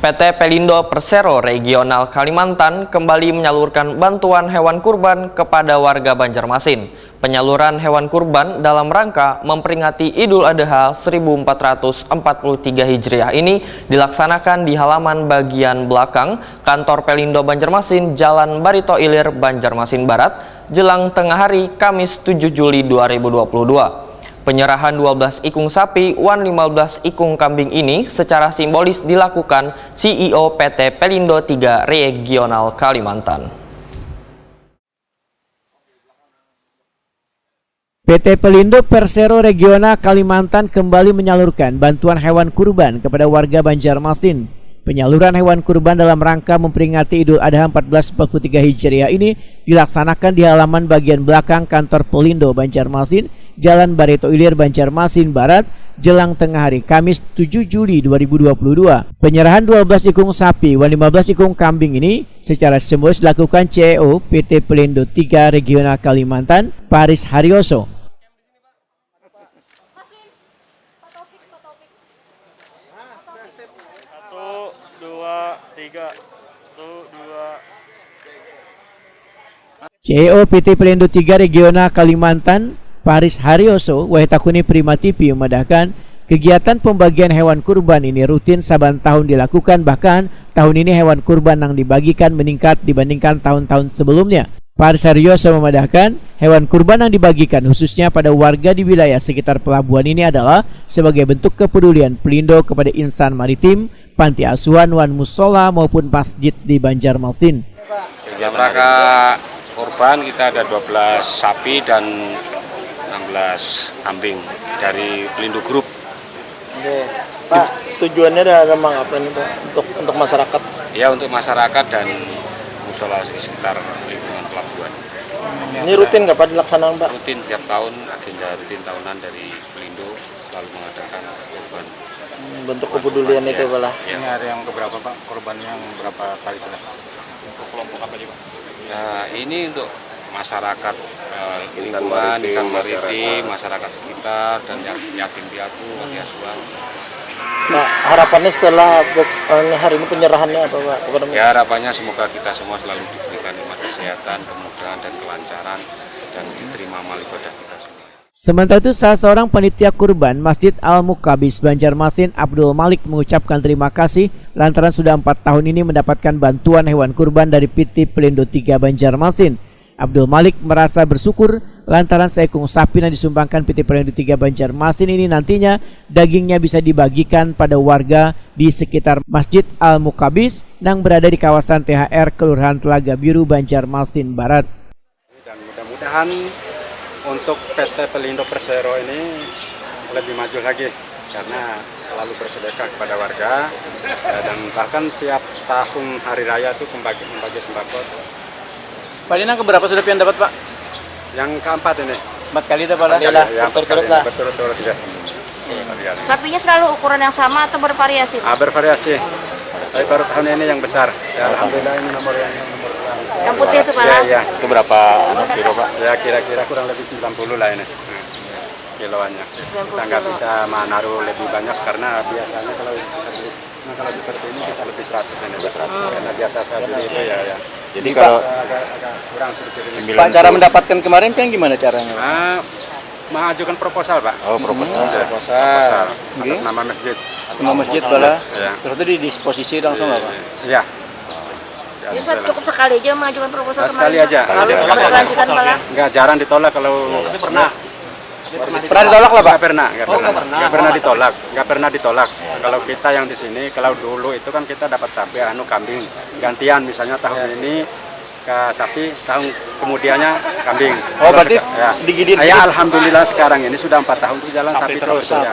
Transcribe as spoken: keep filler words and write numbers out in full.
P T Pelindo Persero Regional Kalimantan kembali menyalurkan bantuan hewan kurban kepada warga Banjarmasin. Penyaluran hewan kurban dalam rangka memperingati Idul Adha seribu empat ratus empat puluh tiga Hijriah ini dilaksanakan di halaman bagian belakang Kantor Pelindo Banjarmasin, Jalan Barito Ilir, Banjarmasin Barat, jelang tengah hari, Kamis tujuh Juli dua ribu dua puluh dua. Penyerahan dua belas ikung sapi wan lima belas ikung kambing ini secara simbolis dilakukan C E O P T Pelindo tiga Regional Kalimantan. P T Pelindo Persero Regional Kalimantan kembali menyalurkan bantuan hewan kurban kepada warga Banjarmasin. Penyaluran hewan kurban dalam rangka memperingati Idul Adha empat belas empat puluh tiga Hijriah ini dilaksanakan di halaman bagian belakang Kantor Pelindo Banjarmasin, Jalan Barito Ilir, Banjarmasin Barat, jelang tengah hari, Kamis tujuh Juli dua ribu dua puluh dua. Penyerahan dua belas ikung sapi wan lima belas ikung kambing ini secara simbolis dilakukan C E O P T Pelindo tiga Regional Kalimantan, Paris Haryoso. Satu, dua, tiga. Satu, dua. C E O P T Pelindo tiga Regional Kalimantan, Paris Haryoso, wahid takuni Prima T V, memadahkan, kegiatan pembagian hewan kurban ini rutin saban tahun dilakukan, bahkan tahun ini hewan kurban yang dibagikan meningkat dibandingkan tahun-tahun sebelumnya. Paris Haryoso memadahkan, hewan kurban yang dibagikan khususnya pada warga di wilayah sekitar pelabuhan ini adalah sebagai bentuk kepedulian Pelindo kepada insan maritim, panti asuhan wan musola maupun masjid di Banjarmasin. Dalam rangka kurban kita ada dua belas sapi dan enam belas kambing dari Pelindo Group. Oke. Pak, tujuannya ada, ada mengapa ini, Pak? Untuk, untuk masyarakat? Ya, untuk masyarakat dan musola di sekitar lingkungan pelabuhan. Ini rutin nggak, Pak, dilaksanakan, Pak? Rutin, tiap tahun, agenda rutin tahunan dari Pelindo selalu mengadakan kurban. Hmm, bentuk kepedulian itu, Pak, lah. Ya. Ini hari yang keberapa, Pak? Kurban yang berapa kali sudah? Untuk kelompok apa aja, Pak? Ya, ini untuk masyarakat, eh, lingkungan, insan maritim, masyarakat sekitar, dan ya-, yatim piatu, panti asuhan. Nah, harapannya setelah be-, eh, hari ini penyerahannya apa, Pak? Kepada Ya, harapannya semoga kita semua selalu diberikan nikmat kesehatan, kemudahan, dan kelancaran, dan diterima amal ibadah kita semua. Sementara itu, salah seorang panitia kurban Masjid Al Mukabis Banjarmasin, Abdul Malik, mengucapkan terima kasih lantaran sudah empat tahun ini mendapatkan bantuan hewan kurban dari P T Pelindo tiga Banjarmasin. Abdul Malik merasa bersyukur lantaran seekung sapi yang disumbangkan P T Pelindo tiga Banjarmasin ini nantinya dagingnya bisa dibagikan pada warga di sekitar Masjid Al Mukabis yang berada di kawasan T H R, Kelurahan Telaga Biru, Banjarmasin Barat. Dan mudah-mudahan untuk P T Pelindo Persero ini lebih maju lagi karena selalu bersedekah kepada warga, eh, dan bahkan tiap tahun hari raya itu membagi, membagi sembako. Pak, ini yang keberapa sudah pian dapat, Pak? Yang keempat ini. Empat kali dah, Pak, lah? Alhamdulillah, ya, empat kali berturut-turut lah. Berturut-turut, ya. Iya. Sapinya selalu ukuran yang sama atau bervariasi, Pak? Ah, bervariasi. Tapi baru tahun ini yang besar. Ya, alhamdulillah, ini nomor yang, yang nomor dua. Yang putih itu, Pak, iya, lah? Iya. Itu berapa, anu, kilo, Pak? Ya, kira-kira kurang lebih sembilan puluh lah ini. Hmm. Kiloannya. Sembilan puluh kilo. Kita nggak bisa menaruh lebih banyak karena biasanya kalau, nah, kalau seperti ini kita lebih seratus ini, Pak. Seratus. Hmm. Karena biasa saya beli itu ya, ya. Jadi ini, Pak, kalau agak, agak kurang sedikit ini. Sembilan puluh. Pak, cara mendapatkan kemarin kan gimana caranya, Pak? Ah, mengajukan proposal, Pak. Oh, proposal. Hmm, proposal. Proposal. Nggih. Atas nama masjid. Atas nama masjid, Pak, lah. Iya. Terus itu didisposisi langsung, Pak? Iya. Jadi, saya cukup sekali aja mengajukan proposal kemarin, Pak? Nah, sekali aja. Lalu berlanjutan, Pak, lah? Enggak, jarang ditolak kalau. Tapi pernah. Pernah ditolak lah, Pak? Nggak pernah, nggak pernah. Oh, nggak pernah. Nggak pernah ditolak, nggak pernah ditolak. Kalau kita yang di sini, kalau dulu itu kan kita dapat sapi, anu, kambing. Gantian, misalnya tahun ini ke sapi, tahun kemudiannya kambing. Oh, kalau berarti seka-, ya. Digidit-gidit. Ya, alhamdulillah sekarang ini sudah empat tahun berjalan sapi terus, terus, ya.